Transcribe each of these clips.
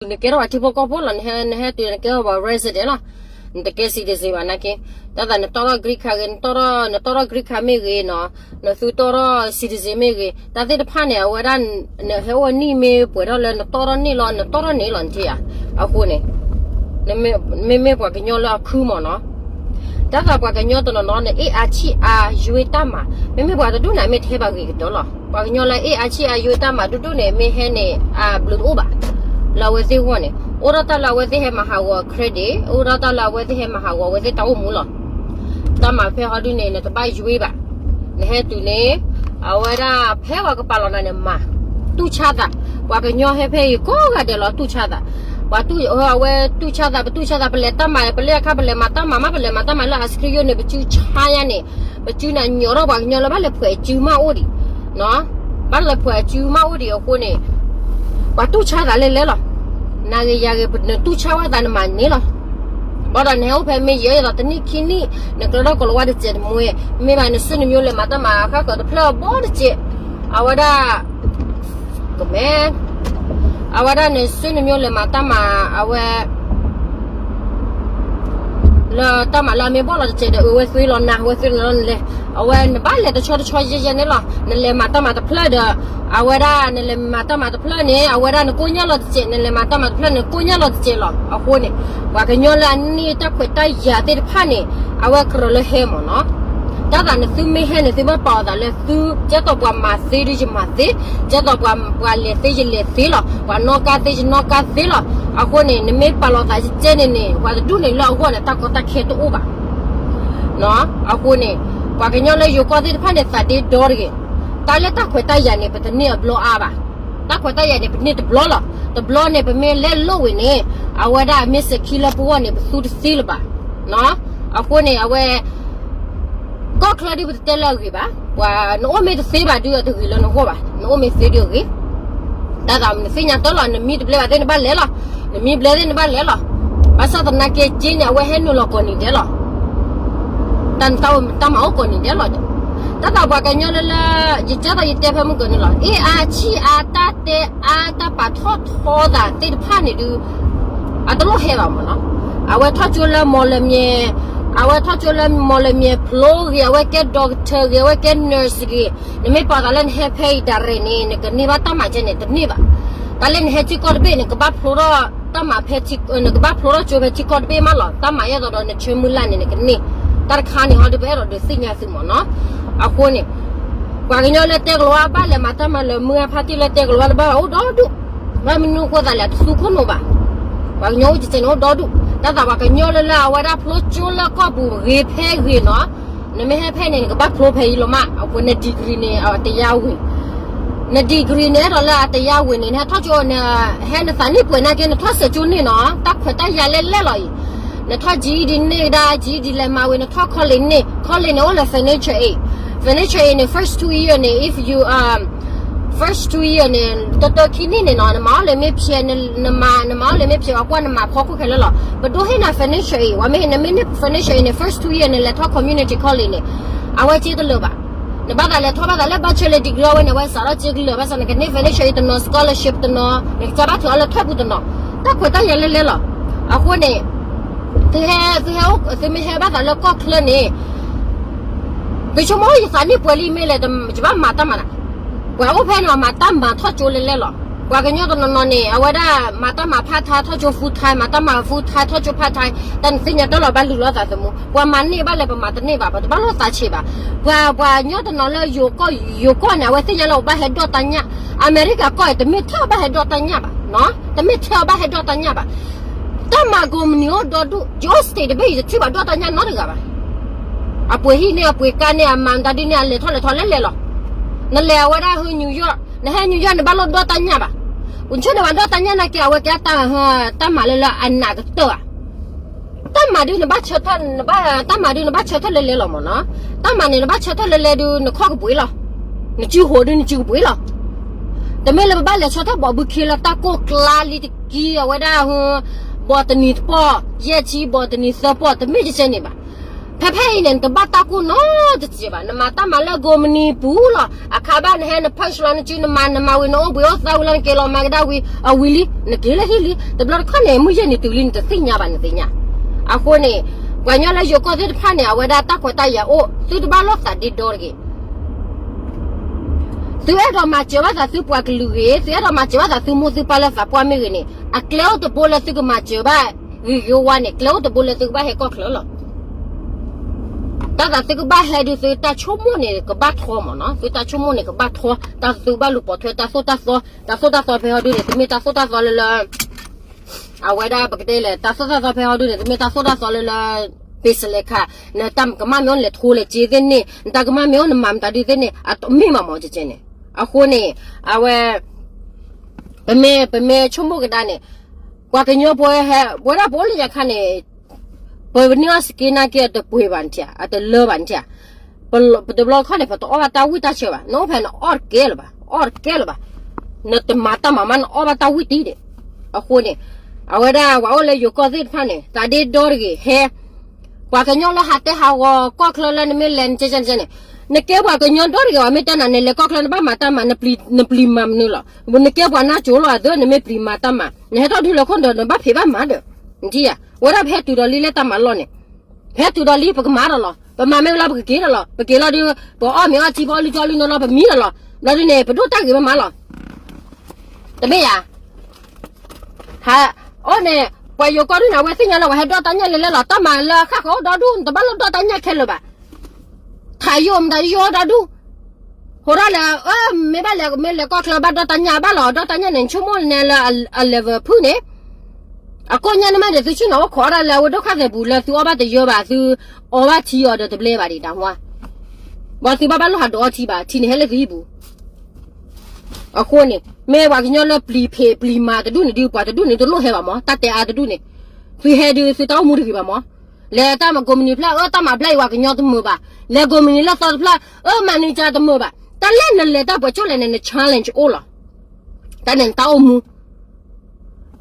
နကဲထီၣ်ပှၤထံဖိကီၢ်ဖိလီၤ, နဟဲတုၤနကဲထီၣ်ပှၤ resident လီၤ, နတကဲ citizen ဘၣ်နာ်က့, တၢ်သးနတီၣ်ထီၣ် green card ဂ့ၤ, နတီၣ်ထီၣ် နတီၣ်ထီၣ် green card မ့ၢ်ဂ့ၤနီၤ, နသုတီၣ်ထီၣ် citizen မ့ၢ်ဂ့ၤ, တၢ်သ့ၣ်တဖၣ်န့ၣ် အဝဲဒၣ် နဟဲအိၣ်နံၣ်မ့ၢ်ပှဲၤထီၣ်လၢနတီၣ်ထီၣ်န့ၢ်လီၤ, နတီၣ်ထီၣ်န့ၢ်လီၤ နထံၣ်ဧါ, အဃိန့ၣ် မ့မ့ၢ်ပှၤကညီလၢအခုမ့ၢ်နီၤ, တၢ်သးပှၤကညီတနီၤနီၤန့ၣ် အ့ၣ်အါဆံၣ်အါယွ့တၢ်မၤ, မ့မ့ၢ်ပှၤတဒူၣ်န့ၣ် အမ့ၢ်တဟဲဘၣ်ဂ့ၤကတၢၢ်လီၤ. ပှၤကညီလၢအ့ၣ်အါဆံၣ်အါယွ့တၢ်မၤဒူၣ်ဒူၣ်န့ၣ် မ့ၢ်ဟဲန့ၣ် အဘျုးတအိၣ်ဘၣ် လၢအဝဲသ့ၣ်အဂီၢ်န့ၣ် အိၣ်ဒၣ်တၢ်လၢအဝဲသ့ၣ်ဟဲမၤဟးဂီၤ credit, အိၣ်ဒၣ်တၢ်လၢအဝဲသ့ၣ်ဟဲမၤဟးဂီၤအဝဲသ့ၣ်တၢ်အိၣ်မူလီၤ. တၢ်မၤဖဲဟီဒုန့ၣ် နတဘၣ်ယွ့ဘၣ်, နဟဲတုၤန့ၣ် အဝဲဒၣ်ဖဲပှၤကပာ်လီၤနၤန့ၣ်မၤ, တူၢ်ဆါသး, ပှၤကညီဟဲဖဲအံၤကိးဂၤဒဲးလီၤ တူၢ်ဆါသး, ပှၤတူၢ်အဝဲတူၢ်ဆါသး ပတူၢ်ဆါသး ပလဲၤတၢ်မၤ ပလဲၤအခါ ပလဲၤမၤတၢ်မၤမး ပလဲၤမၤတၢ်မၤလၢအစခရံယိၣ်န့ၣ် ပစုဆါယါန့ၣ်, ပစုန့ၣ်ညီထီၣ်ပှၤကညီလၢဘၣ်လဲၤဖှဲးအစုမးအိၣ်ဒံး, ဘၣ်လဲၤဖှဲးအစုမးအိၣ်ဒံးအဃိန့ၣ် ပှၤတူၢ်ဆါသးလဲၣ်လဲၣ်လီၤ. နၤဂ့ၤယၤဂ့ၤ နတူၢ်ဆါဝဲသးနမၤန့ၣ်လီၤ. ဘၣ်ဒီးနဟဲအိၣ်ဖဲမ့ၢ်ယဲဒီးတနံၣ်ခံနံၣ် နကြၢးထီၣ်ကိးလီၤဝါတစဲးတမှဲ, မ့ၢ်ဘၣ်နစုနမျိုးလဲၤမၤတၢ်မၤ ဃၣ်ဃၢၤတဖျၢၣ်အဘီတစဲး, အဝဲဒၣ် ကမဲ, အဝဲဒၣ်နစုနမျိုးလဲၤမၤတၢ်မၤ အဝဲ လၢတၢ်မၤလၢအမ့ၢ်ဘီၣ်လီၤတစဲးဒီး အဝဲသွ့လီၤနၤ အဝဲသွ့လီၤနၤ အဝဲနဘၣ်လဲၤတဆီတဆီယဲယဲန့ၣ်လီၤ. နလဲၤမၤတၢ်မၤတဖျၢၣ်ဒီး အဝဲဒၣ်နလဲၤမၤတၢ်မၤတဖျၢၣ်န့ၣ် အဝဲဒၣ်နကိၢ်ညါလီၤတစဲး, နလဲၤမၤတၢ်မၤတဖျၢၣ်န့ၣ် နကိၢ်ညါလီၤတစဲးလီၤ. အဃိန့ၣ် ပှၤကညီလၢအန့ၢ်တၢ်ခွဲးတၢ်ယာ်သ့ၣ်တဖၣ်န့ၣ် အဝဲကြၢးလၢဟဲမ့ၢ်နီၤ. တၢ်သးနသုမ့ၢ်ဟဲန့ၣ် သုဘၣ်ပာ်အီၤသးလၢသု ကဲသိးပှၤမၤသ့ဒုးယမၤသ့, ကဲသိးပှၤလဲၤသ့ယလဲၤသ့လီၤ, ပှၤနီၣ်ကါသ့ယနီၣ်ကါသ့လီၤ. အဃိန့ၣ် နမ့ၢ်ပာ်လီၤသးကဲန့ၣ်န့ၣ် ပှၤတဒူၣ်န့ၣ်လၢအဂီၢ်န့ၣ် တၢ်ကီတၢ်ခဲတအိၣ်ဘၣ်. အဃိန့ၣ် ပှၤကညီလၢယိၤကီၢ်သ့ၣ်တဖၣ်န့ၣ် သးဒ့ဒီတဂ့ၤ. တၢ်လၢတၢ်ခွဲးတၢ်ယာ်န့ၣ် ပတန့ၢ်အဘျီအါဘၣ်. တၢ်ခွဲးတၢ်ယာ်န့ၣ် ပန့ၢ်တဘျီလီၤ. တဘျီန့ၣ် ပမ့ၢ်လဲလိာ်ဝဲန့ၣ် အဝဲဒၣ်မ့ၢ်စဲးခံလၢပဂီၢ်န့ၣ် ပသူတသ့လၢၤဘၣ်. အဃိန့ၣ် အဝဲ ကီၢ်ချၢဒုးပတတဲလၢအဂ့ၤဘၣ်. ပှၤနအိၣ်မ့ၢ်တသ့ဘၣ်ဒုးအတဂ့ၤလၢနဂီၢ်ဘၣ်. နအိၣ်မ့ၢ်သ့ဒုးအဂ့ၤ. တၢ်သးနသ့ၣ်ညါတၢ်လီၤ, နမံတဘျဲဘၣ်သ့ၣ်နဘၣ်လဲၤလီၤ. နမံဘျဲသ့ၣ်နဘၣ်လဲၤလီၤ. ဘၣ်ဆၣ်သနာ်က့က့န့ၣ် အဝဲဟဲနုာ်လီၤကိးနံၤဒဲးလီၤ. တၢ် တၢ်မၤအိၣ်ကိးနံၤဒဲးလီၤ. တၢ်သးပှၤကညီလၢလၢ ယကၢ်သးယတဲဖဲမုၢ်ကန့ၣ်လီၤ. အ့ၣ်အါဆံၣ်အါ တၢ်တဲအါ တၢ်ပာ်ထီၣ်ထီသးသ့ၣ်တဖၣ်န့ၣ်ဒုး အတလိၣ်ဟဲဘၣ်မ့ၢ်နီၤ. အဝဲထီၣ်ကၠိလၢမီၢ်လမၠဲၣ်, အဝဲထီၣ်ကၠိလၢမီၢ်လမၠဲၣ်ဖျိဂ့ၤ, အဝဲကဲ doctor ဂ့ၤ, အဝဲကဲ nurse ဂ့ၤ, နမ့ၢ်ပာ်သးလၢနဟဲဖဲအံၤ direct န့ၣ် နကန့ၢ်ဘၣ်တၢ်မၤကဲန့ၣ် တန့ၢ်ဘၣ်. တၢ်လၢနဟဲထံကီၢ်တဘ့ၣ် နကဘၣ်ဖျိထီၣ်တၢ်မၤဖဲ နကဘၣ်ဖျိထီၣ်ကၠိဖဲထံကီၢ်တဘ့ၣ်မးလီၤ. တၢ်မၤယဲၢ်သိးဒီးနဆၢမုၢ်လၢ်န့ၣ် နကန့ၢ်. တၢ်တခါန့ၣ်ဟီဒုး ပအဲၣ်ဒိးဒုးသ့ၣ်ညါသုမ့ၢ်နီၤ. အဃိန့ၣ် ပှၤကညီလၢတဲကလီၤဝါဘၣ်လဲၤမၤတၢ်မၤလၢမုၢ်အဖါတံၢ်လၢတဲကလီၤဝါတဘၣ်အိၣ်ဒီဒူၣ်. ဘၣ်မနုၤဃိသးလဲၣ် တသူခိၣ်နူာ်ဘၣ်. ပှၤကညီအိၣ်ကဲကဲန့ၣ်အိၣ်ဒီဒူၣ်. တၢ်သးပှၤကညီလၢလၢအဝဲဒၣ်ဖျိကၠိလၢကီၢ်ပူၤဂ့ၤဖဲဂ့ၤနီၤ. နမ့ၢ်ဟဲဖဲန့ၣ် နကဘၣ်ဖျိဖဲအံၤလီၤမး. အဃိန့ၣ် degree န့ၣ် အတယါဝ့ၤ န degree န့ၣ် အဲၣ်ဒိးလၢအတယါဝ့ၤန့ၣ် နဟဲထီၣ်ကၠိန့ၣ် ဟဲနသးနံၣ်ပှဲၤနာ်က့ နထီၣ်စဲးကၠိန့ၣ်နီၤ, တၢ်ခွဲးတၢ်ယာ်လဲၣ်လဲၣ်လီၤအံၤ. နထီၣ် GED န့ၢ်ကဒါ GED လဲၤမၤဝံၤ နထီၣ် college န့ၣ် college န့ၣ် အိၣ်လၢ financial aid, financial aid န့ၣ် first two year န့ၣ် if you um first two year န့ၣ် တၢတၢခံနံၣ်န့ၣ်နီၤ နမၤအီၤလၢမ့ၢ်ဖျဲး နမၤ နမၤအီၤလၢမ့ၢ်ဖျဲး ပှၤကွၢ်နမၤဖီခိၣ်ခဲလၢာ်လီၤ. ပဒိၣ်ဟ့ၣ်နၤ financial aid, ဝဲမ့ၢ်နမ့ၢ်န့ၢ် financial aid န့ၣ် first two year န့ၣ် လဲၤထီၣ် community college န့ၣ် အဝဲစ့တလၢာ်ဘၣ်. နဘၣ်သးလဲၤထီၣ်ဘၣ်သးလၢ bachelor degree အဝဲန့ၣ် အဝဲစးထီၣ်စ့ကလၢာ် ဘၣ်ဆၣ်နကန့ၢ် financial aid တနီၤ scholarship တနီၤ နကစၢ်ဘၣ်ထုးအီၤလၢထီၣ်ပူၤတနီၤ, တၢ်ခွဲးတၢ်ယာ်လဲၣ်လဲၣ်လီၤ. အဃိန့ၣ် သုဟဲ သုဟဲ သုမ့ၢ်ဟဲဘၣ်သးလၢကီၢ်ချၢန့ၣ် ကဆိကမိၣ်ယသးနံၣ်ပှဲၤလံမ့ၢ်လဲၣ် ယဘၣ်မၤတၢ်မၤနၤ, ပှၤအိၣ်ဖဲန့ၣ် မၤတၢ်မၤထီၣ်ကၠိလဲၣ်လဲၣ်လီၤ. ပှၤကညီတနီၤနီၤန့ၣ် အဝဲဒၣ်မၤတၢ်မၤ part time ထီၣ်ကၠိ full time, မၤတၢ်မၤ full time ထီၣ်ကၠိ part time, တၢ်နသ့ၣ်ညါတၢ်လီၤ ဘၣ်လုၢ်လီၤသးသမူ, ပှၤမၤန့ၢ်ဘၣ်လဲၣ် ပမၤတန့ၢ်ဘၣ်, ပတဘၣ်လိာ်သးဆံးဘၣ်. ပှၤ ပှၤကညီတနီၤလၢယိၤကီၢ် ယိၤကီၢ်န့ၣ် အဝဲသ့ၣ်ညါလၢအဘၣ်ဟဲဒိးတၢ်ညၣ်, အမဲရကၤကီၢ်အံၤ တမ့ၢ်ထဲအဘၣ်ဟဲဒိးတၢ်ညၣ်ဘၣ်, တမ့ၢ်ထဲအဘၣ်ဟဲဒိးတၢ်ညၣ်ဘၣ်. တၢ်မၤကိးမုၢ်နံၤအိၣ်ဒီဒူၣ်, ယအိၣ် state တဘ့ၣ် ယတထံၣ်ဘၣ်ဒိးတၢ်ညၣ်နီတဂၤဘၣ်. အပှ့ၤဟံၣ်န့ၢ် အပှ့ၤကါန့ၢ် အမၤမတၤဒ်န့ၣ် အလဲၤထီၣ်လဲၤထီၣ်လဲၣ်လဲၣ်လီၤ. နလဲၤအဝဲဒၣ်ဟဲ New York, နဟဲ New York နဘၣ်လိၣ်ဒိးတၢ်ညၣ်ဘၣ်. ပဆိကမိၣ်န့ၣ် ပှၤဒိးတၢ်ညၣ်နာ်က့ အဝဲကဲ တၢ်မၤလၢလၢအနးကတၢၢ်ဧါ. တၢ်မၤဒုးနဘၣ်ဆၢထၢၣ်, တၢ်မၤဒုးနဘၣ်ဆၢထၢၣ်လဲၣ်လဲၣ်လီၤမ့ၢ်နီၤ. တၢ်မၤန့ၣ် နဘၣ်ဆၢထၢၣ်လဲၣ်လဲၣ်ဒုး နခီၣ်ကပှ့ၤလီၤ. နစုဟိးဒုး နစုကပှ့ၤလီၤ. တမ့ၢ်လၢပဘၣ်လဲၤဆၢထၢၣ်ဘီဘုခ့လၢတၢ်ကိၢ်ကျါလံတကံ အဝဲဒၣ် ဘီတနံၤတပီၢ်, ယဲၢ်ဆံဘီတနံၤသၢပီၢ်, တမ့ၢ်ကဲန့ၣ်ဘၣ်. ဖဲဖဲအံၤန့ၣ် နတဘၣ်တၢ်ကိၢ်နီတစဲးဘၣ်. နမၤတၢ်မၤလၢကိးမုၢ်နံၤပူၤလီၤ. အခါဘၣ်နဟဲန punch လီၤနစု နမၤနမၤဝံၤနအိၣ်ဘှံးအိၣ်သါဝံၤလီၤ နက့ၤလီၤမၤကဒါဝံၤ အဝံၤလံနက့ၤလၢဟံၣ်လံ. တဘျီတခီၣ်န့ၣ် မုၢ်ယဲၢ်နံၤတုၤလံနတသ့ၣ်ညါဘၣ် နသ့ၣ်ညါ. အဃိန့ၣ် ပှၤကညီလၢယိၤကီၢ်သ့ၣ်တဖၣ်န့ၣ် အဝဲဒၣ်တၢ်ခွဲးတၢ်ယာ်အိၣ် သုတဘၣ်လိာ်သးဒ့ဒီတဂ့ၤ. သုအဲၣ်ဒိးမၤစၢၤဘၣ်သးသုပှၤကလုာ်ဂ့ၤ, သုအဲၣ်ဒိးမၤစၢၤဘၣ်သးသုမိၢ်သုပၢ်လၢသးပှၢ်မ့ၢ်ဂ့ၤန့ၣ် အကျဲအိၣ်တဘိလၢသုကမၤစၢၤဘၣ်ဂ့ၤဂ့ၤဝါန့ၣ် ကျဲအိၣ်တဘိလၢသုကဘၣ်ဟဲကီၢ်ချၢလီၤ. တၢ်သးသုကဘၣ်ဟဲဒုး သုတၢ်ဆိကမိၣ်န့ၣ်ကဘၣ်ထီမ့ၢ်နီၤ, သုတၢ်ဆိကမိၣ်န့ၣ်ကဘၣ်ထီ, တၢ်သုကဘၣ်လူၤပိာ်ထွဲတၢ်သိၣ်တၢ်သီ, တၢ်သိၣ်တၢ်သီဖဲဟီဒုန့ၣ် တမ့ၢ်တၢ်သိၣ်တၢ်သီလၢလၢ အဝဲဒၣ်ပကတဲလဲၣ် တၢ်သိၣ်တၢ်သီဖဲဟီဒုန့ၣ် တမ့ၢ်တၢ်သိၣ်တၢ်သီလၢလၢ ပ့ၤစလဲခါ, နတၢ်ကမၣ်မ့ၢ်အိၣ်နလဲၤထိလဲၤစ့သ့ၣ်န့ၣ်, နတၢ်ကမၣ်မ့ၢ်အိၣ်နမၤမတၤဒုသ့ၣ်န့ၣ် အတမ့ၢ်မးမ့ၢ်ကဲန့ၣ်. အဃိန့ၣ် အဝဲ ပမ့ၢ် ပမ့ၢ်ဆိကမိၣ်ကဒါန့ၣ် ပှၤကညီဖိဟဲ ပဝဲဒၣ်ပအိၣ်လၢယၤခါန့ၣ် ပနံၣ်အီၣ်စက့နၢ်က့အတပှဲၤဘၣ်နထံၣ်ဧါ, အတလၢဘၣ်နထံၣ်ဧါ. ပတဘျီတခီၣ်န့ၣ် ပတအီၣ်ဘၣ်တၢ်ဝံၣ်တၢ်ဆၢဘၣ်, နအိၣ်ဖဲနအီၣ်တကဲလၢၤဘၣ်, အီၣ်တကဲလၢၤဘၣ်, နတမၤတၢ်မၤမး နအီၣ်ဘၣ်တၢ်ဝံၣ်တံၢ်ဒံး. အဃိန့ၣ် အဝဲဒၣ်ပှၤအိၣ်လၢယိၤကီၢ်သ့ၣ်တဖၣ်န့ၣ် သးဒ့ဒီတဂ့ၤ ဟဲ ပှၤကညီလၢဟးတဲဟးဂီၤကီၢ်ချၢလၢနမ့ၢ်လဲၤနကဲကဲန့ၣ် နကဲပှၤကညီဒီတဂ့ၤဘၣ်, မ့ၢ်တဲနၤ နလဲၤကီၢ်ချၢနဘၣ်မၤတၢ်မၤ နပျံၤမၤမနုၤလီၤ. နကဲပှၤနၢ်ကၠိလီၤ အသၢ နမ့ၢ်ပျံၤမၤတၢ်မၤ နဟဲထီၣ်ဒုးလၢခိၣ်ဒီး နဘၣ်ဖံးဘၣ်မၤဒီး နထံၣ်ဧါ. ဝဲဒၣ်ပဟဲတုၤဒီးလံလၢတၢ်မၤလီၢ်န့ၣ် ပဟဲတုၤဒီးလံ ပကမၤဒီးလီၤ, ပမၤမ့ၢ်ဝံၤလီၤ ပကက့ၤဒီးလီၤ, ပက့ၤလီၤဒုး ပအီၣ်မ့ၤအီထံ ပအီလုၢ်ကီလုၢ်နီၤလီၤ ပမံဒီးလီၤ. ဘျီဒုန့ၣ် ပဒိၣ်တၢ်ဂ့ၤမးမးလီၤ. တမ့ၢ်ဧါ. ဟး အိၣ်န့ၣ် ပှၤယိၤကီၢ်ဒုန့ၣ် အဝဲသ့ၣ်ညါလၢပှၤဟဲဒီၣ်တၢ်ညၣ်လဲၤလဲၤလီၤ, တၢ်မၤလၢဃၣ်ဃီအိၣ်ဒီဒူၣ် နတဘၣ်လိၣ်ဒီၣ်တၢ်ညၣ်ခဲလၢာ်ဘၣ်. ထးယိာ်မတၤယိာ်ဒီဒူၣ်, ဟိးထီၣ်လဲၤ မ့ၢ်ဘၣ်လဲၤ မ့ၢ်လဲၤကီၢ်ချၢဘၣ်ဒီၣ်တၢ်ညၣ်ဘၣ်လီၤ, ဒီၣ်တၢ်ညၣ်န့ၣ် နဆိကမိၣ်နဲလၢအ level ဖုၣ်န့ၣ် အကိၣ်ညၣ်န့ၣ်မးဒီး သုဆ့ၣ်နီၤအိၣ်ခိးအီၣ်ဒၣ်လၢအဝဲဒိၣ်ခါသဲးပူၤလၢသုအီၣ်ဘၣ်တယၢဘၣ်, သုအီၣ်ဘၣ်ထံအီၤဒီးတဘျဲဘၣ်ဒံးတၢ်မွါ, ဘၣ်သုဘၣ်ဘၣ်လိၣ်ဟးဒိးအီထံဘၣ်, ထံန့ၣ်ဟဲလၢသုဟံၣ်ပူၤ. အဃိန့ၣ် မ့ၢ်ပှၤကညီလၢပျံၤဖံးပျံၤမၤတဒူၣ်န့ၣ်ဒုး ပှၤတဒူၣ်န့ၣ်တလိၣ်ဟဲဘၣ်မး, တၢ်တဲအါတဒူၣ်န့ၣ် သုဟဲဒုး သုတၢ်အိၣ်မူတဂ့ၤဘၣ်မး. လဲၤတၢ်မၤကိးမုၢ်နံၤဖျၢၣ် အၢ တၢ်မၤဘျဲၣ်အံၤ ပှၤကညီတမုာ်ဘၣ်, လဲၤကိးမုၢ်နံၤလၢသီတဖျၢၣ် အၢ မၤနံၤကၢတမုာ်ဘၣ်, တၢ်လၢနလဲၤတၢ်ပှဲၤကၠိလဲၣ်န့ၣ် န challenge အိၣ်လီၤ. တၢ်န့ၣ်နတၢ်အိၣ်မူ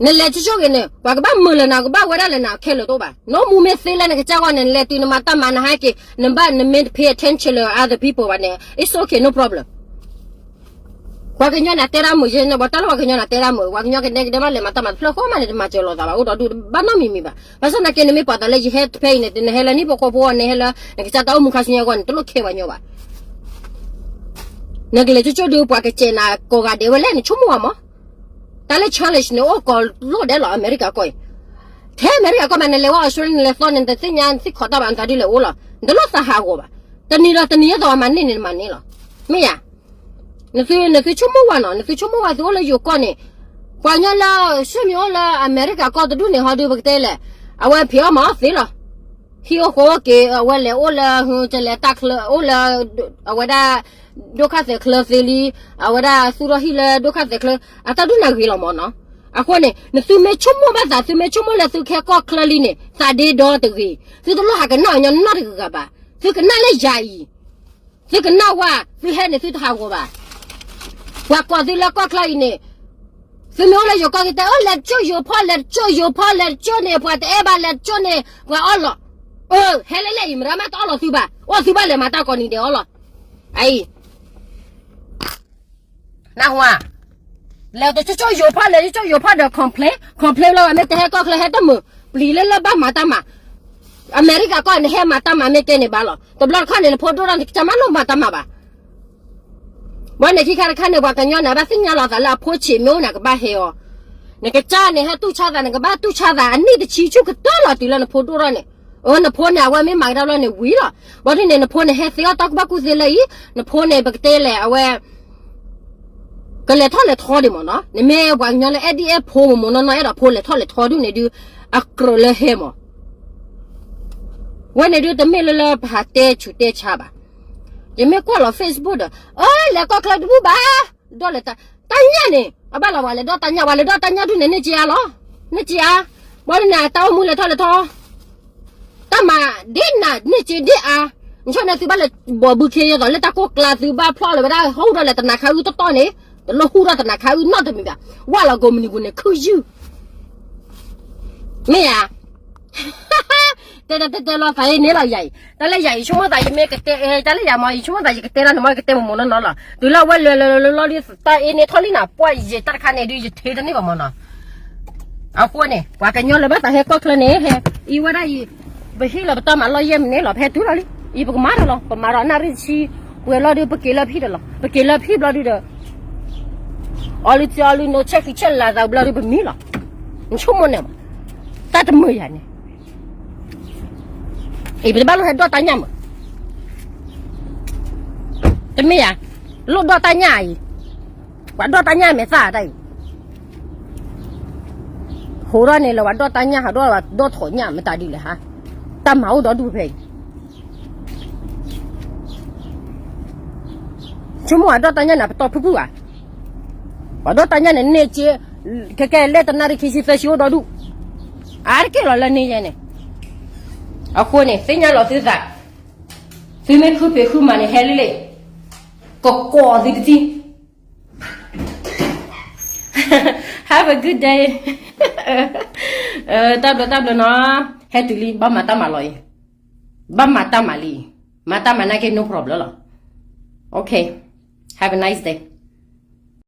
နလဲၤကၠိကၠိဂ့ၤန့ၣ် ပှၤကဘၣ်မုာ်လၢနၤ ကဘၣ်ဝဲဒၣ်လၢနၤခဲလၢာ်တအိၣ်ဘၣ်. နအိၣ်မူမ့ၢ်သ့လၢနကစၢ်ဂီၢ်န့ၣ် နလဲၤတုၤနမၤတၢ်မၤ နဟဲက့ၤ နဘၣ်နမ့ၢ်တ pay attention လၢ other people ဘၣ်န့ၣ် it's okay, no problem. ပှၤကညီန့ၣ်တဲတၢ်မုာ်ယဲန့ၣ် ပှၤတၢ်လၢပှၤကညီန့ၣ်တဲတၢ်မုာ်, ပှၤကညီကနဲကဒဲဘၣ်လဲၤမၤတၢ်မၤတဖျၢၣ်ဃီမးန့ၣ် တမၤစၢၤလိာ်သးဘၣ် အိၣ်ဒီးဒူၣ်ဘၣ်နီတမံၤမံၤဘၣ်. ဘၣ်ဆၣ်သနာ်က့ နမ့ၢ်ပှၤသးလၢယဟဲဖဲအံၤန့ၣ် နဟဲလၢနဟံၣ်ဖိဃီဖိအဂီၢ် နဟဲလၢ နကစၢ်တၢ်အိၣ်မူခါဆူညါအဂီၢ်န့ၣ် တလိၣ်ခဲပှၤကညီဘၣ်. နကလဲၤကၠိကၠိဒုး ပှၤကစဲးနၤကိးဂၤဒဲးဝဲလဲၣ် နဆိကမိၣ်ဘၣ်မး. တၢ်လၢ challenge န့ၣ် အိၣ်ကိးလိၣ်ဒဲးလီၤ အမဲရကၤကီၢ်အံၤ. ထဲအမဲရကၤကီၢ်မး နလဲၤဝဲ Australia နလဲၤသီန့ၣ် နတသ့ၣ်ညါ နသံၣ်ခီၣ်တၢ်ဘၣ် နသးဒုးလဲၤအိၣ်လီၤ. နတလိၣ်သးဟးဂီၤဘၣ်. တနံၤဒီးတနံၤ ယဲသိးပှၤမၤန့ၢ်န့ၣ် နမၤန့ၢ်လီၤ. မ့ၢ်ယၤ နသု နသုဆိကမိၣ်ဝဲနီၤ, နသုဆိကမိၣ်ဝဲ သုအိၣ်လၢယိၤကီၢ်န့ၣ် ပှၤကညီလၢ ဆူမဲာ်အိၣ်လၢအမဲရကၤကီၢ်တဒူၣ်န့ၣ် ဟီဒုးပကတဲလဲၣ်, အဝဲဖံးအီၣ်မၤအီၣ်သ့လီၤ. ဟံၣ်အိၣ်ဃီအိၣ်က့ၤ အဝဲလဲၤအိၣ်လၢ ကလဲၤတၢ်ချၢ အိၣ်လၢ အဝဲဒၣ် ဒိၣ်ခါသဲးချၢသ့လံ, အဝဲဒၣ်သူၣ်ထီၣ်ဟံၣ်လၢဒိၣ်ခါသဲးချၢ အတၢ်ဒုးနၤဂ့ၤလီၤမးနီၤ. အဃိန့ၣ် နသုမ့ၢ်ဆိကမိၣ်ဘၣ်သး သုမ့ၢ်ဆိကမိၣ်လၢသုကဟဲကီၢ်ချၢလံန့ၣ် သးဒ့ဒီတဂ့ၤ, သုတလိၣ်ဟးကနၣ်အီၤညီနီတဂၤဘၣ်. သုကနၣ်လၢယၤအံၤ သုကနၣ်ဝဲ သုဟဲန့ၣ် သုတဟးဂီၤဘၣ်. ပှၤကိးသုလၢကီၢ်ချၢအံၤန့ၣ် သုမ့ၢ်အိၣ်လၢယိၤကီၢ်သုတဲ အၢ လဲၤတကၠိယိၤဖီၣ် လဲၤတကၠိယိၤဖီၣ် လဲၤတကၠိန့ၣ် ပှၤတအဲၣ်ဘၣ် လဲၤတကၠိန့ၣ် ပှၤအီၣ်လီၤ. အၢ ဟဲလၢလၢအံၤ မတၤမးတအီၣ်လီၤသုဘၣ်, အိၣ်သုဘၣ်လဲၤမၤတၢ်ကိးနံၤဒဲးအီၣ်လီၤ. အအံၤ နၢ်ဟူဧါ. လဲၤတကၠိကၠိယိၤဖီၣ် လဲၤတကၠိယိၤဖီၣ်ဒီး complain complain လီၤ မ့ၢ်တဟဲကီၢ်ချၢဟဲတမုာ် ပျံၤလၢလၢဘၣ်မၤတၢ်မၤ အမဲရကၤကီၢ် နဟဲမၤတၢ်မၤမ့ၢ်ကဲန့ၣ်ဘၣ်လီၤ. တဘျီတခီၣ်န့ၣ် နဖိဒိၣ်ထီၣ်န့ၣ် နကစၢ်မၤလိမၤတၢ်မၤဘၣ်. ဘၣ်န့ၣ်ခံခါတခါန့ၣ် ပှၤကညီန့ၣ် ဘၣ်သ့ၣ်ညါလီၤသးလၢအဖိဆံးမ့ၢ်အိၣ်န့ၣ် ကဘၣ်ဟဲအီၤ. နကစၢ်န့ၣ် ဟဲတူၢ်ဆါသး နကဘၣ်တူၢ်ဆါသး အနံၣ်တဆံဆူၣ်ကတၢၢ်လီၤတုၤလၢနဖိဒိၣ်ထီၣ်န့ၣ်. အၢ နဖိန့ၣ် အဝဲမ့ၢ်မၤကဒါဘျီန့ၣ်ဝံၤလီၤ. ဘၣ်ဒ်န့ၣ် နဖိန့ၣ် ဟဲသ့အီၣ်တၢ်ကူၣ်ဘၣ်ကူၣ်သ့လၢအံၤ နဖိန့ၣ် ပကတဲလဲၣ် အဝဲ ကလဲၤထီၣ်လဲၤထီဒံးမ့ၢ်နီၤ. နမ့ၢ်ပှၤကညီလၢအဲၣ်ဒ်အဲၣ်ဖိမ့ၢ်မ့ၢ်နီၢ်နီၢ် အဲၣ်ဒိးဖိလဲၤထီၣ်လဲၤထီဒုန့ၣ်ဒုး အကြၢးလၢဟဲမ့ၢ် ဝဲန့ၣ်ဒုး တမ့ၢ်လၢလၢပဟးတဲဆူးတဲဆါဘၣ်. ယမ့ၢ်ကွၢ်လီၤ Facebook ဒီး အၢ လဲၤကီၢ်ချၢတဘူၣ်ဘၣ် ဒီးလဲၤတၢ်ညၣ်န့ၣ် အဘၣ်လီၤ ပှၤလဲၤဒီတၢ်ညၣ် ပှၤလဲၤဒီတၢ်ညၣ်ဒုန့ၣ် န့ၢ်က့ၤအါလီၤ န့ၢ်က့ၤအါ. ဘၣ်ဒ်န့ၣ် တၢ်အိၣ်မူလဲၤထီၣ်လဲၤထီ တၢ်မၤဒ့နၤန့ၢ်က့ၤဒ့အါ. နဆိန့ၣ်သုဘၣ်လဲၤဘီၣ်ဘုခ့ယဲသိးလၢတၢ်ကိၢ်ကျါ သုဘၣ်ဖျီၣ်လၢၤဝဲဒၣ် ဟူထီၣ်လဲၤတနၤခါအုၣ်တီတီန့ၣ် တလိၣ်ဟူထီၣ်တနၤခါအုၣ်နီတမံၤဘၣ်. ဝၢ်လီၤကိးမုၢ်နံၤပူၤန့ၣ် ခုယုၢ် မ့ၢ်ဧါ. တဲတဲတဲတဲလီၤသးအ့န့ၣ်လီၤယၤအံၤ, တၢ်လၢယၤအံၤ ယဆိကမိၣ်သးယမ့ၢ်ကတဲ, တၢ်လၢယၤမ့ၢ် ယဆိကမိၣ်သးယကတဲလီၤန့ၣ်မ့ၢ် ယကတဲမ့ၢ်မ့ၢ်နီၢ်နီၢ်လီၤ. တုၤလၢအဝဲလဲၤလဲၤလဲၤလီၤဒီး တၢ်အ့န့ၣ်ထီၣ်လံနၤ ပှၢ်ယဲတၢ်တခါန့ၣ်ဒုး ယထံၣ်တန့ၢ်ဘၣ်မ့ၢ်နီၢ်. အဃိန့ၣ် ပှၤကညီလၢဘၣ်သးဟဲကီၢ်ချၢန့ၣ် ဟဲအံၤဝဲဒၣ်အံၤ, ပဟ့ၣ်လီၤပတၢ်မၤလီၢ်ယဲၢ်မံးနံးလီၤ ပဟဲတုၤလီၤလံ, အံၤပကမၤဒီးလီၤ ပမၤဒီးနၣ်ရံၣ်ဆံ, ပှဲၤလီၤဒီး ပက့ၤလၢဖံဒီးလီၤ, ပက့ၤလၢဖံဘျီဒုးဒီး အီလုၢ်အီလုၢ် နီၢ်ဆဲးခံဆဲးလၤသးဘျီဒုး ပမံလီၤ. နဆိကမိၣ်န့ၣ်မး, တၢ်တမုာ်ယၤန့ၣ် အံၤ ပတဘၣ်လိၣ်ဟဲဒိးတၢ်ညၣ်မး, တမ့ၢ်ဧါ, လိၣ်ဒိးတၢ်ညၣ်အံၤ, ပှၤဒိးတၢ်ညၣ်မဲာ်သၣ်တၢ်အံၤ, ဟိးထီၣ်န့ၣ်လၢပှၤဒိးတၢ်ညၣ် ဟးဒိးပှၤဒိးထီၣ်ညၣ်မတၤဒ်လဲၣ်ဟါ, တၢ်မၤအိၣ်ဒီဒူၣ်ဖဲအံၤ ဆိကမိၣ်အဒိးတၢ်ညၣ်န့ၣ် ပတီၢ်ဖုၣ်ဖုၣ်ဧါ, ပှၤဒိးတၢ်ညၣ်န့ၣ် န့ၢ်က့, ကဲကဲလဲၣ်တနၣ်ရံၣ်ခံဆံသၢဆံအိၣ်ဒီဒူၣ်, အါတက့ၢ်လီၤလၢန့ၣ်ယဲန့ၣ်, အဃိန့ၣ် သ့ၣ်ညါလီၤသုသး, သုမ့ၢ်ဃုဖံးဃုမၤန့ၣ် ဟဲလံလံ, ကကိးသုတသံ Have a good day. တၢ်ဘျုးတၢ်ဘျုးနီၤ, ဟဲတုၤလံ ဘၣ်မၤတၢ်မၤလီၤအံၤ, ဘၣ်မၤတၢ်မၤလံ, မၤတၢ်မၤနာ်က့ no problem လီၤ. Okay, have a nice day.